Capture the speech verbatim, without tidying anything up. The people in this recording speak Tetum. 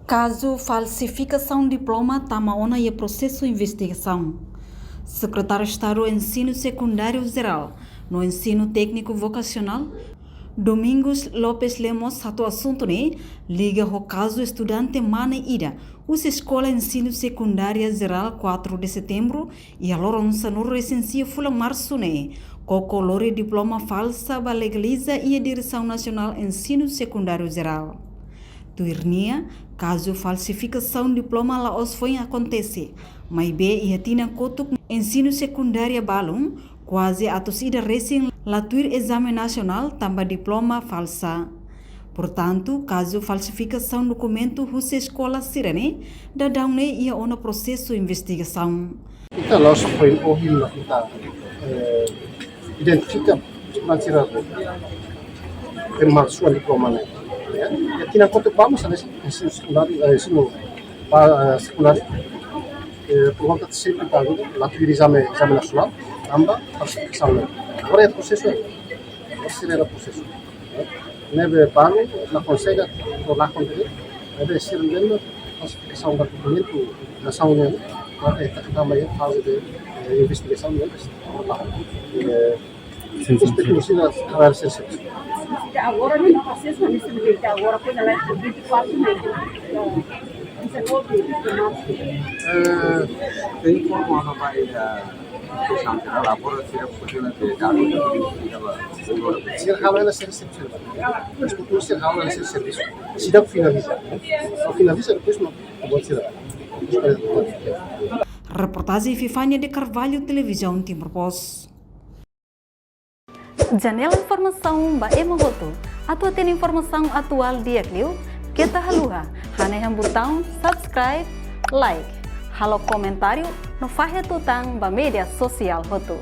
Kazu falsifikasaun diploma tama ona iha prosesu investigasaun. Sekretáriu Estadu Ensinu Sekundáriu Jerál no Ensinu Tékniku Vokasionál, Domingos Lopes Lemos, hato'o asuntu ne'e liga ho kazu estudante mane ida husi Eskola Ensinu Sekundária Jerál quatro de Setembro iha loron sanulu-resin-sia fulan Marsu ne'e, koko lori diploma falsa ba legaliza iha Diresaun Nasionál Ensinu Sekundáriu Jerál. Tuir nia, kazu falsifikasaun diploma la'ós foin akontese, maibé iha tinan kotuk ensinu sekundária balun, kuaze atus ida resin la tuir ezame nasionál tanba diploma falsa. Portantu, kazu falsifikasaun dokumentu husi eskola sira-ne'e, daudaun ne'e iha ona prosesu investigasaun. Ita la'ós foin ohin mak ita, eh, identifika estudante sira ne'ebé malsuan diploma ne'e. Ya, ya tinan kotuk ba mós hanesan ensinu sekundáriu, eh, ensinu ba, eh, sekundáriu. Eh, por konta de sempre tá, la tuir ezame, ezame nasionál, tanba falsifikasaun ne'e. Agora iha prosesu, agora sira iha prosesu. Ne'ebé balu la konsege, ou la konsege, ne'ebé sira lembra falsifikasaun ba dokumentu nasaun ne'e, mak ita tama iha faze de, eh, investigasaun ne'e, eh, Sim, sim, sim. Espekulásiu na área de servisu. Agora nem prosesu, nem se mete agora, pois ela é vinte e quatro, né? Dezenove de março. Eh, tem como ela vai, eh, agora se é possível, né, ter dado, se ela vai ser servisu. Mas por tudo se ela vai ser servisu. Se dá finaliza, né? Só finaliza depois não. Reportajen Vivania de Carvalho, Televizaun Timor Post. Janela informasaun ba ema hotu. Atu hatene informasaun atuál di'ak liu, keta haluha hanehan butaun subscribe, like, halo komentáriu no fahe tutan ba média sosiál hotu.